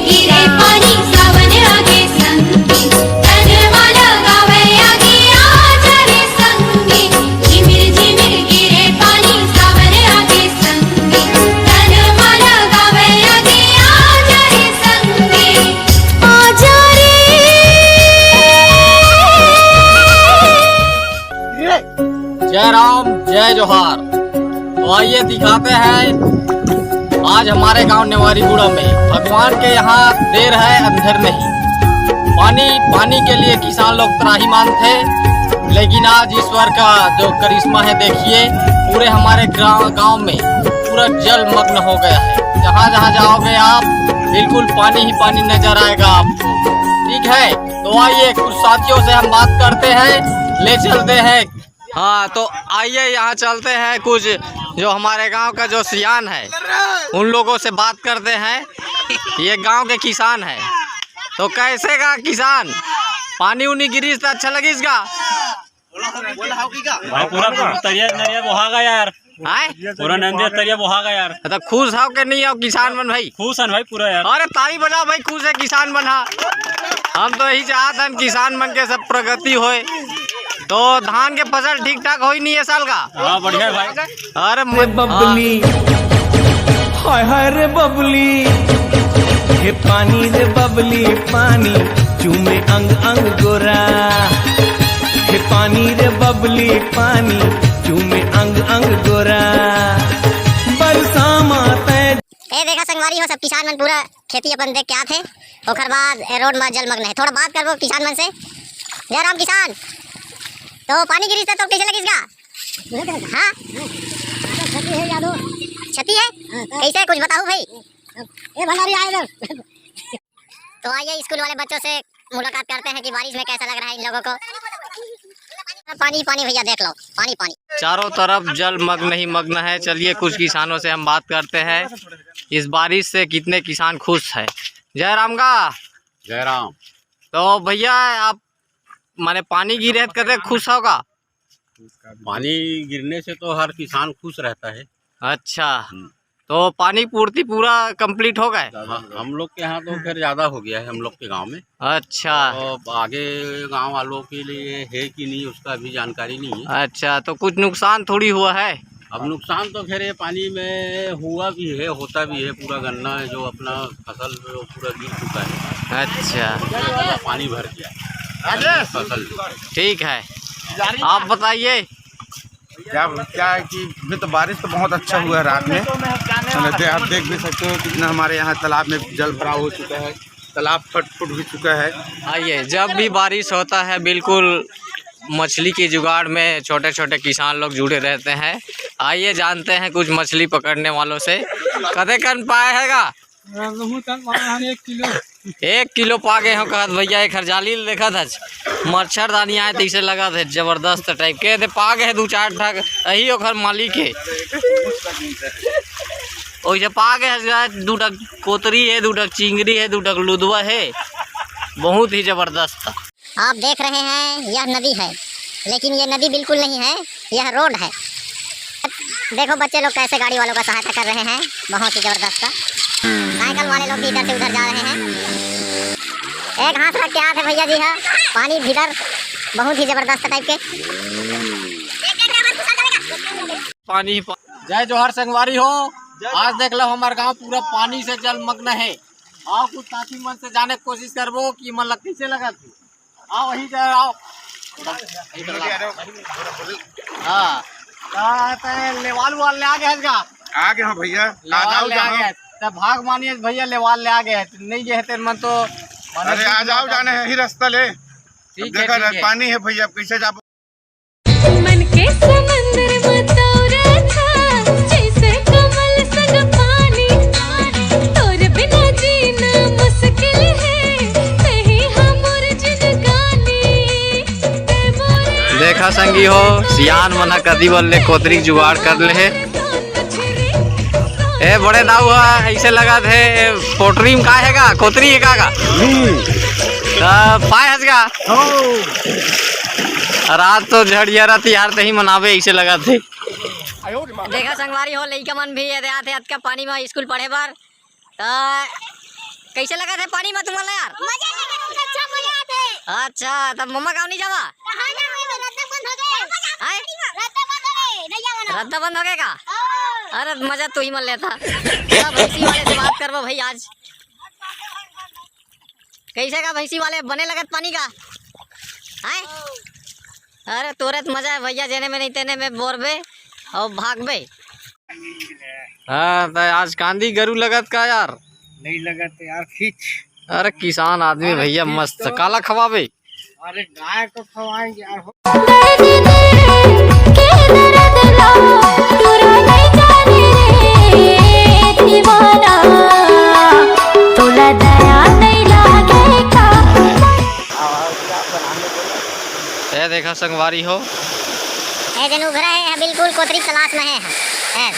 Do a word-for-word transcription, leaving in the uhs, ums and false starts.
गिरे पानी सावन आगे संगी, तन मन गावे आगे आ जा रे संगी। झिमिर झिमिर गिरे पानी सावन आगे संगी, तन मन गावे आगे आ जा रे संगी। आ जा रे। जय राम, जय जोहार। तो आइए दिखाते हैं आज हमारे गांव नेवारीगुड़ा में भगवान के यहाँ देर है अंधेर नहीं। पानी, पानी के लिए किसान लोग त्राहिमाम थे, लेकिन आज ईश्वर का जो करिश्मा है देखिए, पूरे हमारे ग्राम, गांव में पूरा जल मग्न हो गया है। जहाँ जहाँ जाओगे आप, बिल्कुल पानी ही पानी नजर आएगा आपको। ठीक है, तो आइए कुछ साथियों से हम बात करते हैं, ले चलते हैं। हाँ, तो आइए यहाँ चलते हैं, कुछ जो हमारे गांव का जो सियान है उन लोगों से बात करते हैं। ये गांव के किसान है, तो कैसे का किसान, पानी उनी गिरीस तो अच्छा लगिस का? भाई, पूरा तरिया नरिया बोहा गा यार। आय? पूरा नंदिया तरिया बोहा गा यार। तो खुश हो के नहीं हो किसान मन भाई? खुश हन भाई पूरा यार। अरे ताली बजाओ भाई, खुश है किसान मन हा। हम तो यही चाहत हन किसान मन के सब प्रगति होए। तो धान के फसल ठीक ठाक होई नहीं ये साल का? हाँ, बढ़िया है भाई। अरे रे म-, हाँ। बबली, हाय हाय रे बबली, हे पानी रे बबली पानी, चूमे अंग अंग गोरा। हे पानी रे बबली पानी, चूमे अंग अंग गोरा। बरसा माते। ए देखा संगवारी हो, सब किसान मन पूरा खेती अपन देख के आथे, ओकर बाद ए रोड म जलमग्न है। थोड़ा बात करबो किसान मन से। जय राम किसान, तो पानी गिरिस त तो कैसे लगिस गा? हाँ? क्षति है यादव। क्षति है? हाँ, तो कैसे, कुछ बताओ भाई। ए भंडारी आए इधर। तो आइए स्कूल वाले बच्चों से मुलाकात करते हैं कि बारिश में कैसा लग रहा है इन लोगों को। पानी पानी भैया, देख लो, पानी पानी। चारों तरफ जल मग्न ही मग्न है। चलिए कुछ किसानों से हम बात करते हैं, इस बारिश से कितने किसान खुश है। जय राम का। जय राम। तो भैया, आप माने पानी गिरे तो कते खुश होगा? पानी गिरने से तो हर किसान खुश रहता है। अच्छा, हम्म। तो पानी पूर्ति पूरा कंप्लीट हो गए? हम लोग के यहाँ तो खैर ज्यादा हो गया है हम लोग के गांव में। अच्छा। तो अब आगे गांव वालों के लिए है कि नहीं, उसका भी जानकारी नहीं है। अच्छा, तो कुछ नुकसान थोड़ी हुआ है? अब नुकसान तो खैर ये पानी में हुआ भी है, होता भी है। पूरा गन्ना है जो अपना फसल में, वो पूरा गिर चुका है। अच्छा। पूरा पानी भर गया है फसल। ठीक है, आप बताइए। क्या, क्या है कि अभी तो बारिश तो बहुत अच्छा हुआ है रात में। मतलब दे-, आप देख भी सकते हो कितना हमारे यहाँ तालाब में जल भराव हो चुका है, तालाब फट फुट भी चुका है। आइए, जब भी बारिश होता है, बिल्कुल मछली की जुगाड़ में छोटे छोटे किसान लोग जुटे रहते हैं। आइए, जानते हैं कुछ मछली पकड़ने वालों से। कते कन पाए हैगा? एक किलो। एक किलो पा गए हो कहत भैया, एक हर जाली ल देखत हच, मच्छरदानी आए तैसे लगत है, जबरदस्त टाइप के। ते पा गए दू चार ठक, यही ओखर मालिक है। ओइसे पा गए है, दू ठक कोतरी है, दू ठक चिंगरी है, दू ठक लुदवा है, बहुत ही जबरदस्त। आप देख रहे हैं, यह नदी है, लेकिन ये नदी बिल्कुल नहीं है, यह रोड है। देखो बच्चे लोग कैसे गाड़ी वालों का सहायता कर रहे हैं, बहुत ही जबरदस्त। साइकिल वाले लोग भी इधर से उधर जा रहे हैं। एक हाथ रख के आते भैया जी है, पानी भीतर बहुत ही जबरदस्त टाइप के। पानी ही पा-, जय जोहार संगवारी हो। आज देख लो हमारे गांव पूरा पानी से जलमग्न है। आओ कुछ साथी मन से जाने की कोशिश करबो कि मन लग कैसे लगत है। आओ, वही जा, आओ। हाँ। ता, ता लेवाल वाल ले आ गए का? आ गए हो भैया, आ लेवाल जाओ, ले आ जाओ। गए। त भाग मानिए भैया, लेवाल ले आ गए। नहीं गए थे मन तो अरे, आ जाओ, जाने है ही रास्ता ले। ठीक अब है, देखा ठीक ना, है। पानी है भैया, अब कैसे जाबो? मन के समंदर में तौरे था, जैसे कमल संग पानी। तोर बिना जीना मुश्किल है, नहीं हमर जिंदगानी। देखा संगी हो, सियान मन ह कति बल्ले कोतरी के जुगाड़ कर ले हे। ए बड़े दाऊ ह, ऐसे लगत हे कोतरी में का हे का? कोतरी हे का का? त पाए हस का? रात तो झड़िया रात यार तही मनावे ऐसे लगत हे। देखा संगवारी हो, लइका मन भी ये आथे अतका पानी में स्कूल पढ़े बर। त कैसे लगत हे पानी म तुमन ला यार? मजा लगे, अच्छा मजा आथे। अच्छा, तब मम्मा गाँव नहीं जावा? कहाँ जावे? रद्दा बंद हो गए। हैं? रद्दा बंद हो गए, नहीं जावा ना। रद्दा बंद हो गए का? हाँ। अरे मजा तू ही मन लेता। चला भैंसी वाले से बात करबो भाई आज। कैसे का भैंसी वाले, बने लगत पानी का? हैं? अरे तोरे त मजा है भैया, जेने में नहीं तेने में बोरबे और भागबे। हाँ, त आज कांदी गरु लगत का यार? नहीं लगत यार, खींच। अरे किसान आदमी अरे भैया, खींच मस्त। तो। काला खवाबे? अरे गाय को खवाएंगे यार। ए देखा संगवारी हो, ए जन उघरा है, बिल्कुल कोतरी तलाश में है। ए।